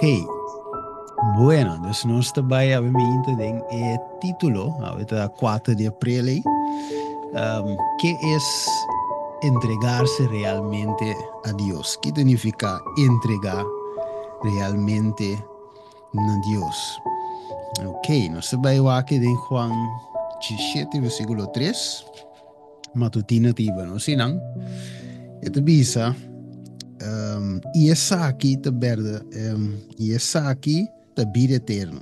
Ok. Bueno, dus nos ta bai awe mainta den e título, awe ta 4 di april ei. ¿Qué es entregarse realmente a Dios? Ki ta nifiká entregá realmente na Dios? Ok, nos ta bai wak den Juan 17, versíkulo 3. Matutina ta hiba nos einan. E ta bisa, I esaki ta berde, i esaki ta bida eterno,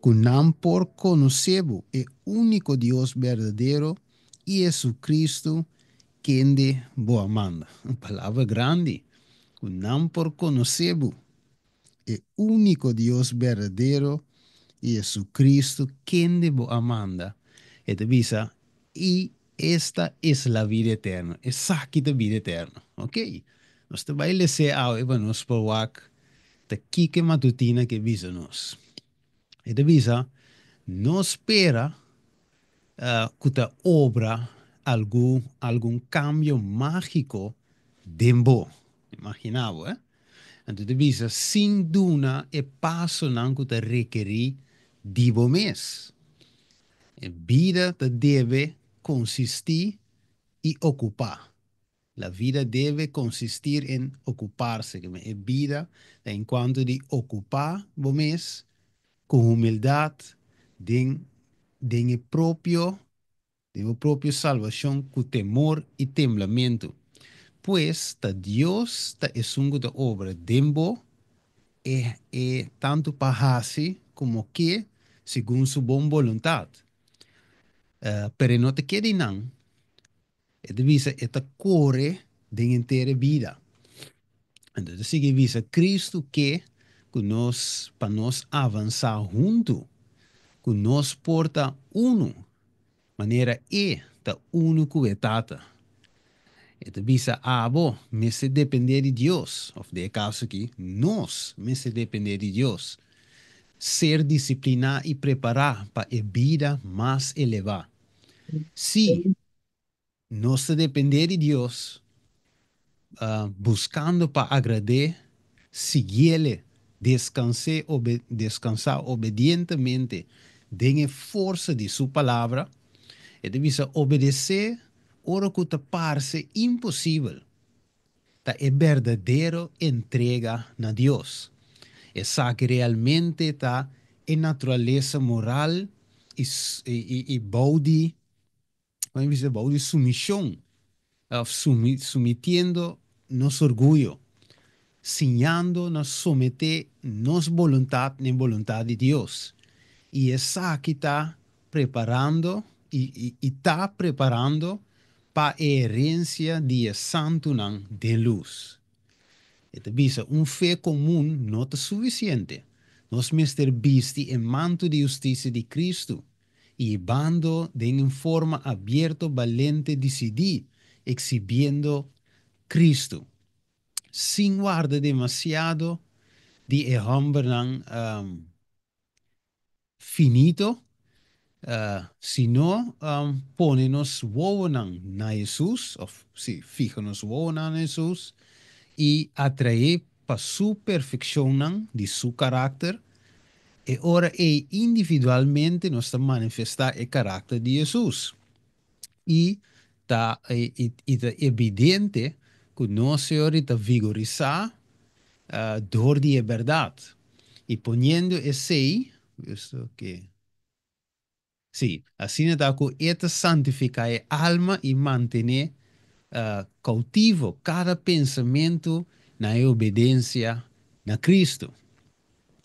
ku nan por konosé bo, e úniko Dios berdadero, i Jesucristo, kende bo a manda. Un palabra grandi, ku nan por konosé bo, e úniko Dios berdadero i Jesucristo kende bo a manda. E ta bisa, I esta es la vida eterna. Esaki ta bida eterno. Ok. Nos ta bai les'é awe pa nos por wak ta kiko e matutina ke bisa nos. E ta bisa, No spera ku ta obra algu algun kambio mágiko den bo. Imaginá bo, eh? Anto ta bisa sin duna e pasonan ku ta rekerí di bo mes. E bida ta debe konsistí i okupá. La vida debe consistir en ocuparse. E bida ta en cuanto di okupá bo mes ku humildat den den e propio den bo propio salbashon ku temor i temblamentu. Pues ta Dios ta esun ku ta obra den bo e e tantu pa hasi komo ke segun su bon boluntat. Pero e no ta keda einan. E ta bisa e ta kore den henter e bida. Anto e ta sigui bisa Kristu ke ku nos pa nos avansá huntu, ku nos por ta unu, manera E ta unu ku e Tata. E ta bisa abo mester dependé di Dios, òf den e kaso aki, nos mester dependé di Dios, ser disipliná i prepará pa e bida mas elevá. Sí, nos ta dependé di Dios, buskando pa agrad'é, siguiéle, deskans'é, deskansá obedientemente den e forsa di su Palabra. E ta bisa obedesé ora ku ta parse imposibel. Ta e berdadero entrega na Dios. Esaki realmente ta e naturalesa moral i i bou di, como e bisa, bou di sumishon of sumitiendo nos orguyo, siñando na someté nos boluntat na e boluntat di Dios. I esaki ta preparando i i ta preparando pa e herensia di e santunan den lus. E ta bisa, un fe komun no ta sufisiente. Nos mester bisti e mantu di hustisia di Kristu i hibando den un forma abierto, balente, disidí, eksibiendo Kristu. Sin warda demasiado di e hòmbernan finito, si no pone nos wowonan na Hesus, of si, fiha nos wowonan na Hesus i atraé pa su perfekshonnan di su karakter, e ora ei individualmente nos ta manifestá e karakter di Hesus. I ta i ta evidente ku nos Señor ta vigorisá dor di e bèrdat. I poniendo esei, esto ke, sí, asina ta ku e ta santifiká e alma i mantené koutivo kada pensamentu na e obedensia na Kristu.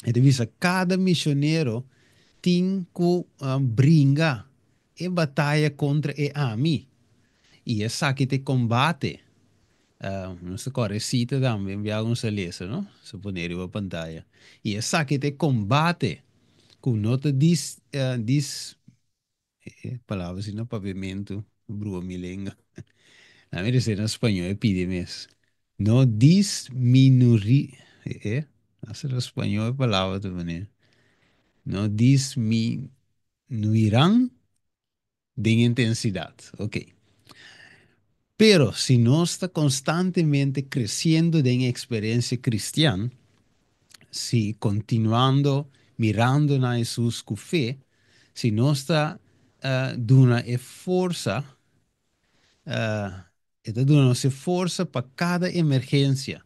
E ta bisa kada misionero tin ku bringa e bataya kontra e ami, i esaki ta e kombate. Nos ta kòrda e sita tambe, un biaha nos a lesa, no? Nos a pone riba pantaya. I esaki ta e kombate ku no ta dis, dis, e palabra asina na papiamentu brua mi lenga. Na mi resé na spañó e pidi mes. No disminuri, e, hasta na spañó e palabra ta pone. No dismi. Nuirán den intensidat. Ok. Pero si nos ta konstantemente kresiendo den e eksperensia kristian, Si kontinuando mirando na Hesus ku fe, si nos ta duna e forsa, e ta duna nos e forsa pa kada emergensia.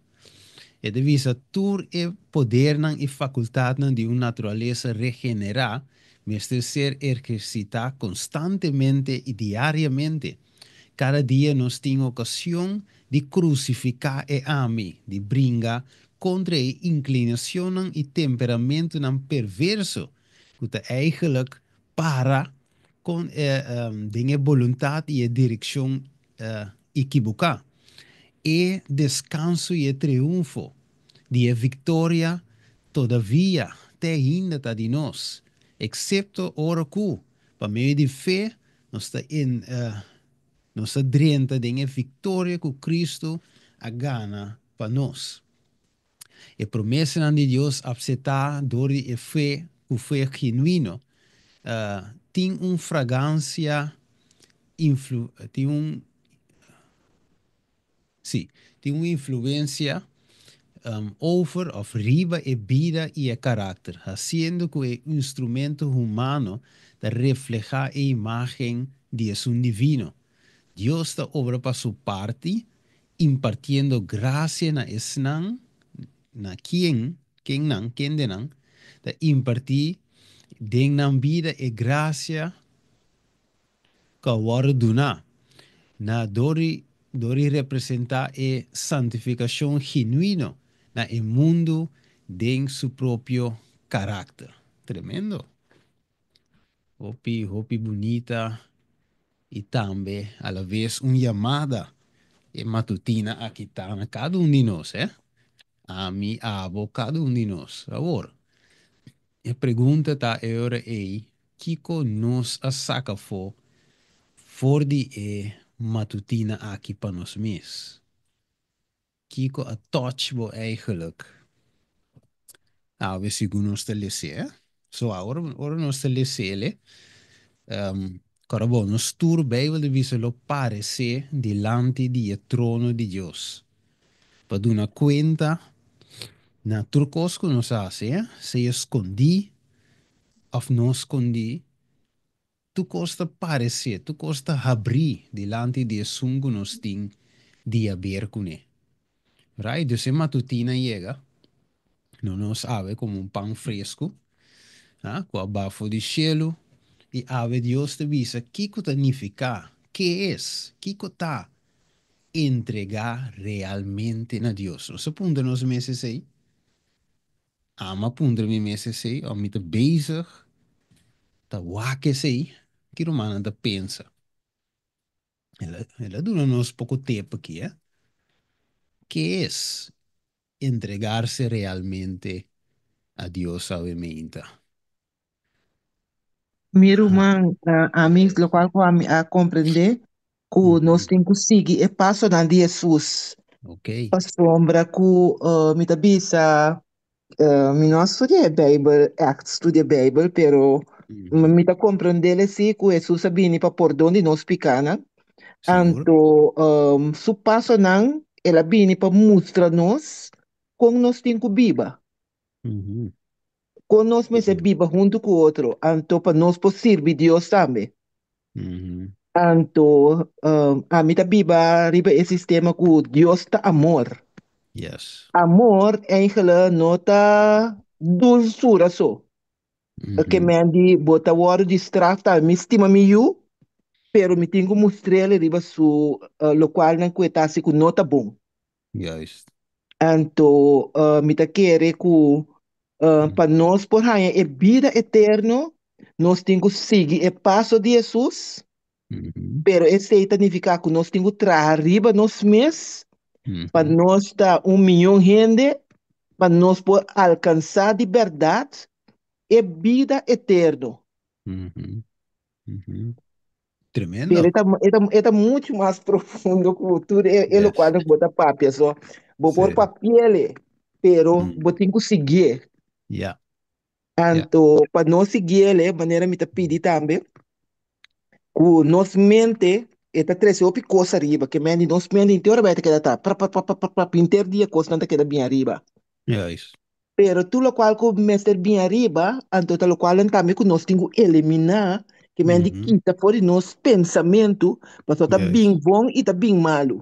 E ta bisa tur e podernan i fakultatnan di un naturalesa regenerá mester ser ehersitá konstantemente i diariamente. Kada dia nos tin okashon di krusifiká e ami, di bringa kontra e inklinashonnan i temperamentunan perverso ku ta eigenlijk para kon den e boluntat i e direkshon ekiboká. E deskanso i e triunfo di e viktoria todavia te ainda ta di nos, eksepto ora ku, pa medio di fe, nos ta nos ta drenta den e viktoria ku Kristu a gana pa nos. E promesanan di Dios apseptá dor di e fe ku fe genuino tin un fragansia influ tin un sí tin un influensia over òf riba e bida i e karakter, hasiendo ku e instrumento humano ta reflehá e imágen di esun divino. Dios ta obra pa su parti, impartiendo grasia na esnan na kien, kennan, kendenan, ta impartí den nan bida e grasia ku a wòrdu duná na dor di dor di representá e santifikashon genuino na e mundu den su propio karakter. Tremendo! Hopi, hopi bunita i tambe a la ves un yamada e matutina aki ta na kada un di nos, eh? Ami, abo, kada un di nos. Awor, e pregunta ta e ora ei, kiko nos a saka afó for di e matutina aki pa nos mes? Kiko a touch bo eigenlijk? Awe segun nos ta les'é, eh? So awor ora nos ta les'é, kòrda bo, nos tur Beibel ta bisa lo paresé dilanti di e trono di Dios pa duna kuenta na tur kos ku nos a hasi, eh? Sea skondí òf no skondí. Tur kos ta paresé, tur kos ta habrí dilanti di esun ku nos tin di haber kuné. Right? Dus e matutina yega, no nos awe komo un pan fresku, ah, ku a baha for di shelu, i awe Dios ta bisa kiko ta nifiká, ke es, kiko ta entregá realmente na Dios. Nos a puntra nos mes esei? Ami a puntra mi mes esei, of mi ta bezig ta wak esei? Ki rumannan ta pensa? El a, el a duna nos poko tep aki, eh? Ke es entregarse realmente a Dios awe meinta? Mi ruman, ami, lokual ku ami a komprendé, ku nos tin ku sigui e pasonan di Hesus. Pasobra ku mi ta bisa, mi no a studia e Beibel, ègt studia Beibel, pero mi ta komprendé sí ku Hesus a bini pa pordon di nos pikánan. Anto su pasonan el a bini pa mustra nos kon nos tin ku biba. Kon nos mester biba huntu ku otro, anto pa nos por sirbi Dios tambe. Anto ami ta biba riba e sistema ku Dios ta amor. Amor eigenlijk no ta dulsura so. Ke men di bo ta wòrdu di straf tambe. Mi stima mi yu, pero mi tin ku mustr'el riba su lokualnan ku e ta hasi ku no ta bon. Juist. Anto mi ta kere ku pa nos por haña e bida eterno, nos tin ku sigui e paso di Hesus, pero esei ta nifiká ku nos tin ku traha riba nos mes pa nos ta un mion hende, pa nos por alkansá di bèrdat e bida eterno. Tremendo. Pero e ta mucho mas profundo ku tur e lokual bo ta papia. So, bo por papiele, pero bo tin ku siguié. Anto, pa nos siguiele, manera mi ta pidi tambe, ku nos mente e ta trese hopi kos ariba, ke men di nos mente henter ora bai ta keda ta pra pra pra pra pra, henter dia kosnan ta keda bin ariba. Juist. Pero tur lokual ku mester bin ariba, anto ta lokualnan tambe ku nos tin ku eliminá, ke men di kita for di nos pensamentu, pasobra ta bin bon i ta bin malu.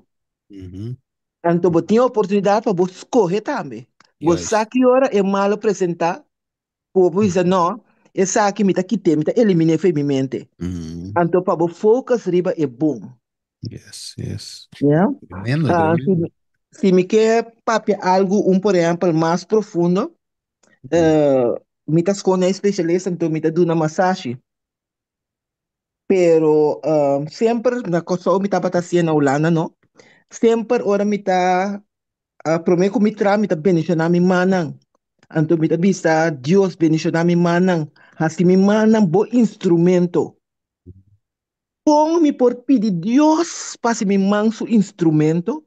Anto bo tin oportunidat pa bo skohe tambe. Bo sa ki ora e malu presentá, ku bo por bisa, No, esaki mi ta kit'é, mi ta elimin'é for di mi mente. Anto pa bo focus riba e bon. Yes, yes. Ya? Tremendo, Ah, si, tremendo. mi- si mi ke papia algu, un por ehempel, mas profundo, eh, mi ta skone especialista, anto mi ta duna masashi. Pero eh, semper na Kòrsou mi tabata hasié, na Hulanda no. Semper ora mi ta ah, promé ku mi tra mi ta bendishoná mi mannan. Anto mi ta bisa, Dios bendishoná mi mannan, hasi mi mannan bo instrumento. Kon mi por pidi Dios pa hasi mi man su instrumento?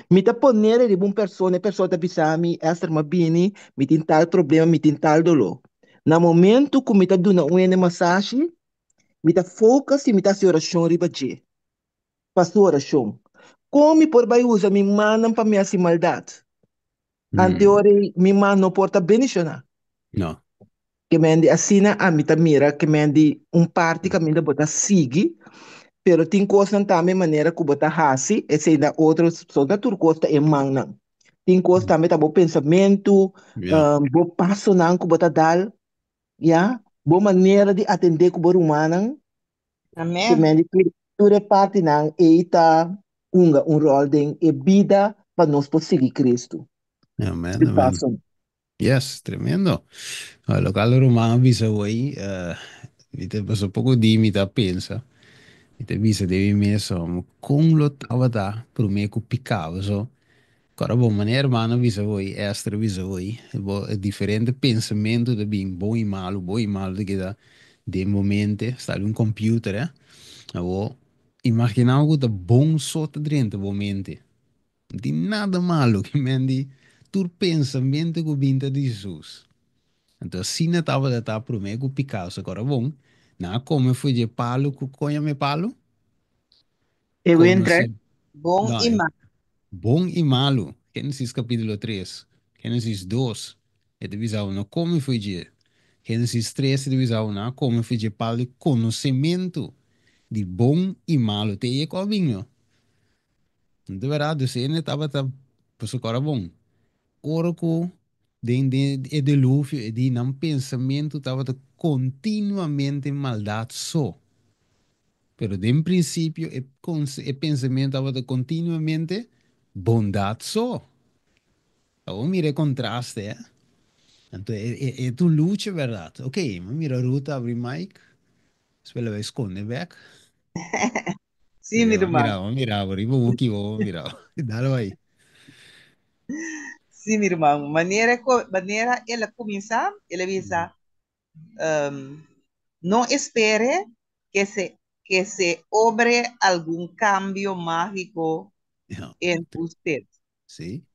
Mi ta ponere riba un persona, e persona ta bisa mi, Esther, m'a bini, mi tin tal problema, mi tin tal doló. Na momento ku mi ta duna un hende masashi, mi ta focus i mi ta hasi orashon riba dje, pa su orashon. Kon mi por bai usa mi mannan pa mi hasi maldat? Anteor ei mi man no por ta bendishoná. No. Ke men di asina ami ta mira ke men di un parti kaminda bo ta sigui, pero tin kosnan tambe manera ku bo ta hasi, esei na otro, so na tur kos ta e mannan. Tin kos tambe ta bo pensamentu, bo pasonan ku bo ta dal, ya, bo manera di atendé ku bo rumannan. Ke Amen. men di tur e partinan ei ta hunga un ròl den e bida pa nos por sigui Kristu. Amen, Su amen. pasonan. Yes, tremendo. Bueno, local ruman a bisa hoy, mi ta paso poco di mi ta pensa, mi ta bisa den mi mes, om, con lo tabata prome cu pica, so, Kora bo manera hermano a bisa bo i Esther a bisa bo i bo e diferente pensamentu ta bin bon i malu, bon i malu ta keda den bo mente, sta den un computer eh. Awor imagina bo ku ta bon so ta drenta bo mente, no tin nada malu ke men di tur pensamentu ku bin ta di Jesus. Anto asina tabata ta prome ku Picasso kora bon, nan a kome for dje palu ku kon yama e palu? E winter. Konosé Bon no i e mal. bon i malu. Génesis kapítulo 3, Génesis 2, e ta bisa bo no kome for dje. Génesis 3 e ta bisa bo nan a kome for dje palu di konosementu di bon i malu. Te ei e kò bin no. No ta bèrdat? Dus hende tabata pasobra kòrda bon. Ora ku den den e deluvio e di nan pensamentu tabata kontinuamente maldat so. Pero den prinsipio e e pensamentu tabata kontinuamente bondat so. Awor mira e kontraste, eh? Anto e e e ta un lucha bèrdat. Ok, mi mira Ruth abri mic, despues el a bai skonde bèk. Sí, mi Mira, ruman. mira, mira, riba buki bo, mira. Dale bai. Sí, mi ruman. Manera, manera el a kuminsá, el a bisa, No espere que se obre algun cambio mágico en usted. Sí,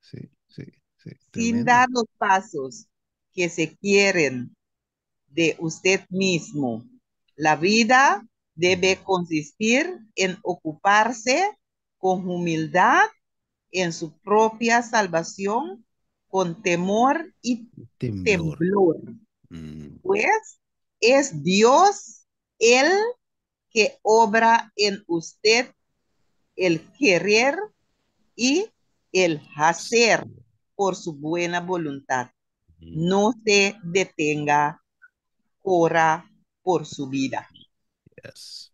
sí, sí, sí. Sin Tremendo. dar los pasos que se quieren de usted mismo. La vida debe consistir en ocuparse con humildad en su propia salvación con temor y Temblor. temblor. Pues es Dios el que obra en usted el querer y el hacer por su buena voluntad. No se detenga, corra por su vida. Yes.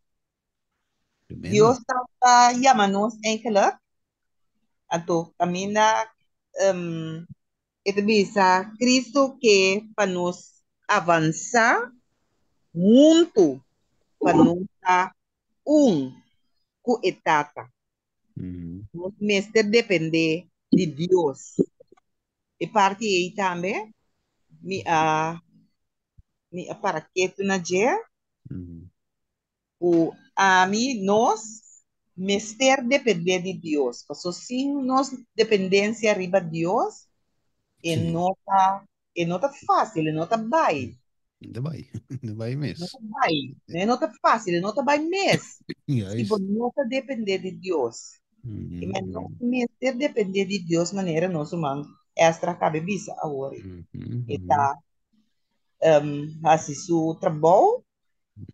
Tremendo. Dios ta yama nos eigenlijk, anto caminda e ta bisa Cristo ke pa nos avansa hunto, pa nos ta un cu e Tata. Nos mester depende di Dios. E parti ei tambe mi a mi a para ketu na dje. Ku ami, nos mester dependé di Dios, paso sin nos dependensia riba Dios, e no ta, e no ta fásil, e no ta bai. No ta bai, no ta bai mes. No ta bai, e no ta fásil, e no ta bai mes. Si bo no ta dependé di Dios. I men nos mester dependé di Dios manera nos human. Esther a kaba bisa awor. E ta hasi su trabou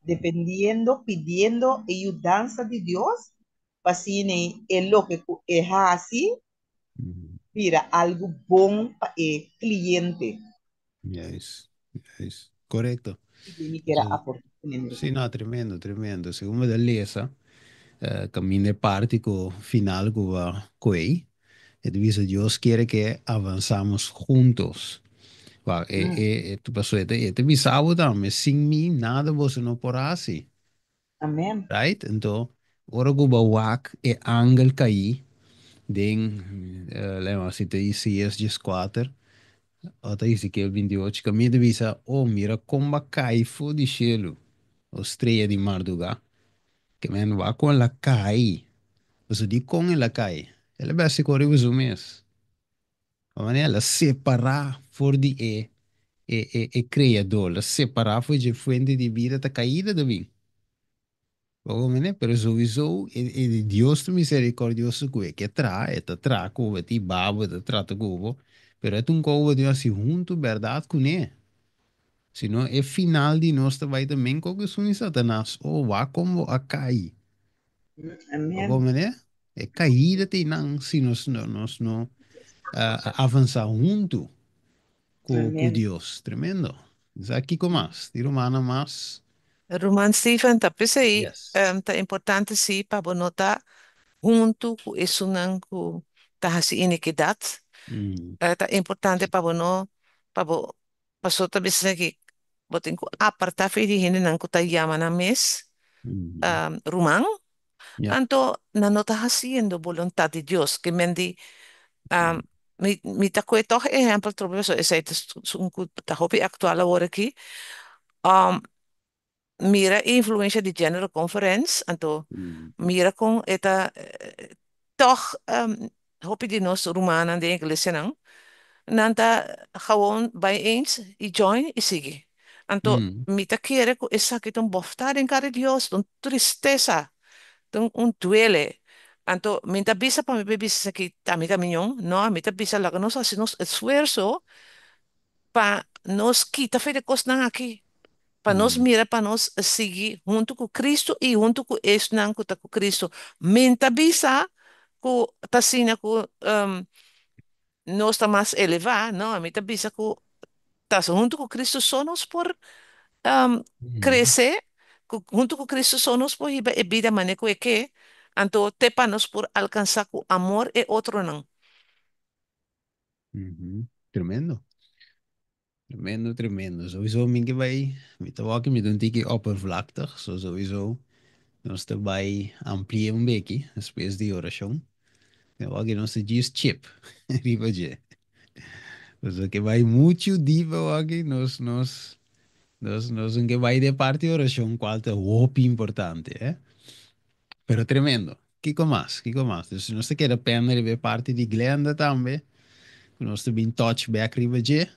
dependiendo, pidiendo e yudansa di Dios pa asina e loke ku e hasi bira algu bon pa e kliente. Juist, juist. Korekto. I mi kier a aporta kuné mi Sí, no, tremendo, tremendo. Segun bo ta lesa, kaminda e parti ku final ku bo a koei, e ta bisa Dios kiere ke avansamos juntos. Wak, e, e, e, pasobra e ta, e ta bisa bo tambe, sin mi nada boso no por hasi. Amen. Right? Anto, ora ku bo wak e angel kaí den, lema si ta Isaías 14, o ta Ezekiel 28, kaminda ta bisa, Oh, mira kon bo a kai for di shelu, o strea di mardugá. Ke men wak kon el a kai. Pasobra dikon el a kai? El a besti kore ku su mes. Pa manera el a separá for di e e e e Kreador, el a separá for dje fuente di bida, ta kaida ta bin. Bo komprendé? Pero souiso e e Dios ta miserikòrdioso ku e ke traha, e ta traha ku bo, e ta hiba bo, e ta trata ku bo, pero e ta un kou bo tin hasi huntu bèrdat kuné. Si no e final di nos ta bai ta men koke esun di Satanas, oh wak kon bo a kai. Bo Amen. komprendé? E kaida ta einan si nos no nos no avansá huntu ku ku Amen. Dios. Tremendo. Sa kiko mas? Di rumannan mas? Ruman Steven, ta p'esei Yes. ta importante sí pa bo no ta huntu ku esunnan ku ta hasi inikidat. Ta importante pa bo no, pa bo, pasobra ta bisa aki, bo tin ku apartá for di hendenan ku ta yama nan mes ruman, Anto nan no ta hasiendo boluntat di Dios. Ke men di, mi ta koe tòg e ehèmpel trobe pasobra esei ta un ku ta hopi aktual awor aki. Mira e influensha di General Conference, anto mira kon e ta tòg hopi di nos rumannan den iglesianan, nan ta gewoon bai eens i join i sigui. Anto mi ta kere ku esaki ta un bòftá den kara di Dios, ta un tristesa, ta un duele. Anto mi ta bisa pa mi por bisa esaki ta mi ta miñon, no, mi ta bisa laga nos hasi nos esfuerso pa nos kita fe di e kosnan aki, pa nos mira pa nos sigui huntu ku Cristo i huntu ku esnan ku ta ku Cristo. Mi ta bisa ku ta asina ku nos ta mas elevá, no, mi ta bisa ku ta huntu ku Cristo so nos por krese, ku huntu ku Cristo so nos por hiba e bida manera ku e ke, anto te pa nos por alkansá ku amor e otronan. Tremendo. Tremendo, tremendo. Sowieso mi ke bai, mi ta wak mi ta un tiki oppervlaktig, so sowieso nos ta bai amplia un beki despues di orashon. Mi wak nos ta djis chip riba dje. Pasobra ke bai muchu diep awaki nos nos nos nos un ke bai den parti orashon kual ta hopi importante, eh. Pero tremendo. Kiko mas? Kiko mas? Dus nos ta keda pende riba e parti di Glenda tambe, ku nos ta bin touch back riba dje.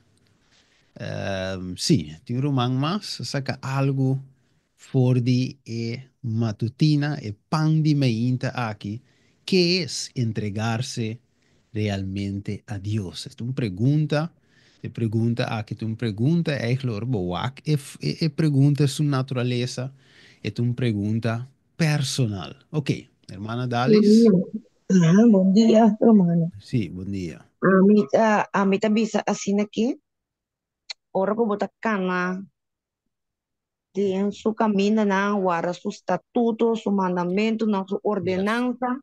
Sí, tin un ruman mas a saka algu for di e matutina, e pan di meinta aki, ke es entregarse realmente a Dios? Esta un pregunta, e pregunta aki ta un pregunta eigenlijk ora bo wak e e pregunta su naturalesa, e ta un pregunta personal. Ok, hermana Dalis. Aha, bon dia, hermano. Sí, bon dia. Ami ta bisa asina aki, ora ku bo ta kana den su kamindanan, warda su statuto, su mandamentunan, su ordenansa,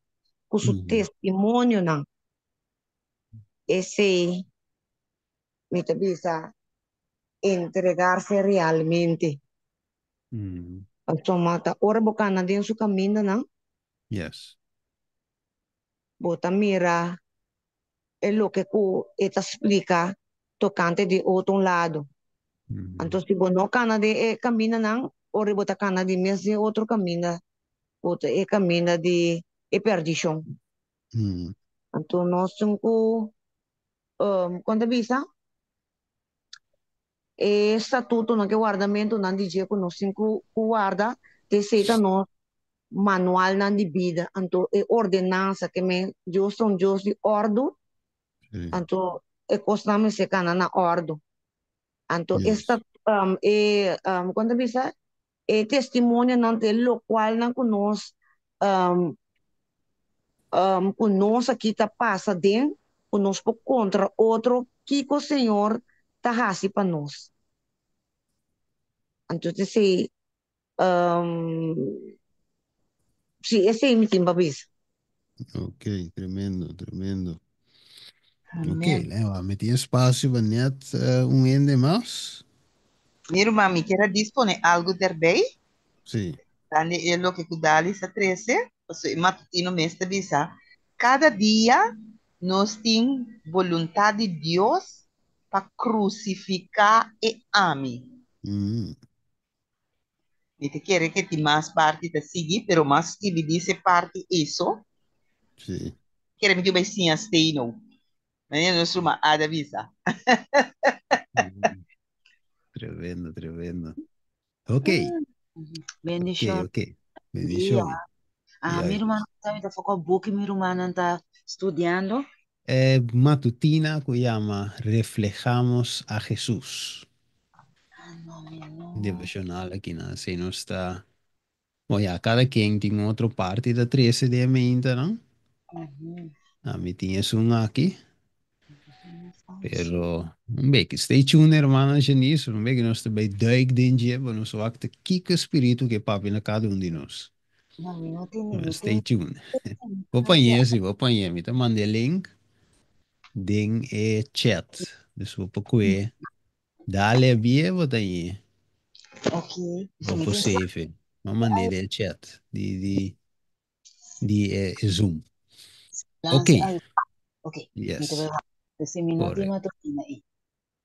ku su testimonionan. Esei mi ta bisa entregarse realmente. Pasobra ta ora bo kana den su kamindanan, bo ta mira e loke ku e ta splika tokante di otro un lado. Anto si bo no kana den e kamindanan, ora bo ta kana di mes den otro kaminda, bo ta e kaminda di e perdishon. Anto nos tin ku, kon ta bisa? E statutonan ku e wardamentunan di dje ku nos tin ku warda, ta esei ta nos manualnan di bida. Anto e ordenansa ke men Dios ta un Dios di òrdu, anto e kosnan mester kana na òrdu. Anto esta e kon ta bisa e testimonionan ta e lokualnan ku nos ku nos aki ta pasa den ku nos por kontra otro kiko Señor ta hasi pa nos. Anto esei si esei mi tin pa bisa. Ok, tremendo, tremendo. Ok, leva, mi tin espacio pa net un hende mas. Mi ruman, mi kier a dispone algo derbij. Sí. Tande e loke ku Dalis a trese, pasobra e matutino mes ta bisa, kada dia nos tin boluntat di Dios pa krusifiká e ami. Mi ta kere ke tin mas parti ta sigui, pero mas skibi di e parti eso. Sí. Kere mi tin bai siña stay nou. Manera nos ruman Ada bisa. Tremendo, tremendo. Ok. Bendishon. Ok, ok. Bendishon. Dia. Ah, mi ruman ta mi ta foko buki mi rumannan ta studiando. E matutina ku yama Reflejamos a Jesús. Ah, no, mi no. Devocional aki nan si nos ta bon ya kada ken tin un otro parti ta trese den e meinta nan. Ami tin esun aki. Pero un beki stay tuned hermana Janice, un beki nos ta bay duik den dje pa nos wak ta kiko spiritu ke papia na kada un di nos. No, mi no tin, mi Stay tin. tuned. Bo pañe si, bo pañe. Mi ta manda e link den e chat. Dus bo por kue dale abie bo ta ñe. Ok. Bo por save. Mi a mand'é den e chat di di di e Zoom. Ok. Ok. Yes. Si mi no tin Correct. matutina ei.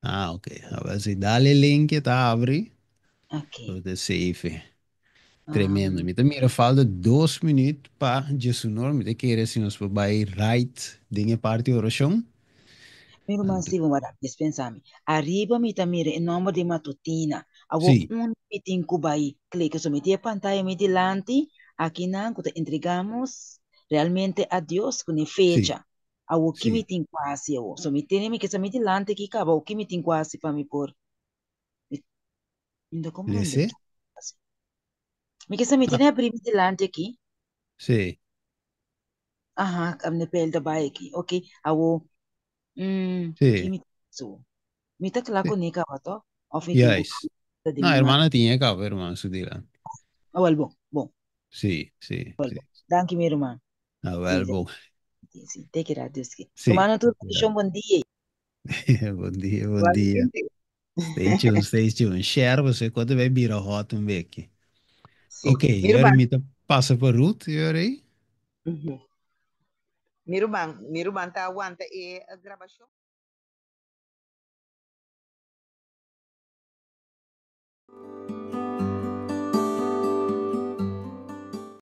Ah, ok. A ver si dale link e ta abri. Ok. Bo ta save. Tremendo. Mi ta mira falta dos minuut pa djesunor. Mi ta kere si nos por bai right den e parti orashon. Mi ruman Anto. Steven, wara, dispensa mi. Ariba mi ta mira e nomber di matutina. Awor Sí. unda mi tin ku bai klika? So mi tin e pantaya mi dilanti, akinan ku ta entregamos realmente a Dios ku ne Sí. fecha. Awor ki mi Sí. tin ku hasi awor? So mi tene mi kisa mi dilanti aki kaba, awor ki mi tin ku hasi pa mi por mi mi no ta comprende Lese? ki hasi. Mi kisa mi Ah, tene abri mi dilanti aki. sí. Aha, ne pel ta bai aki. Ok, awor mm, ki Sí. mi so mi ta kla Sí. kuné kaba to? Of mi tin ku Juist. ta di No, mi man? hermana tin e kaba, hermana su dilanti. Awel bon, bon. Sí, sí, sí. Danki mi ruman. Awel Sí, bon. sí, sí. Te keda Dios ke. Sí. Rumannan tur bendishon, bon dia. Bon dia, bon dia. Stay tuned, stay tuned. Share você quando vai bira hot un beki. Sí. Ok, Mi yori ruman. mi ta pasa pa Ruth, yori. Mi ruman, mi ruman ta aguanta e grabashon.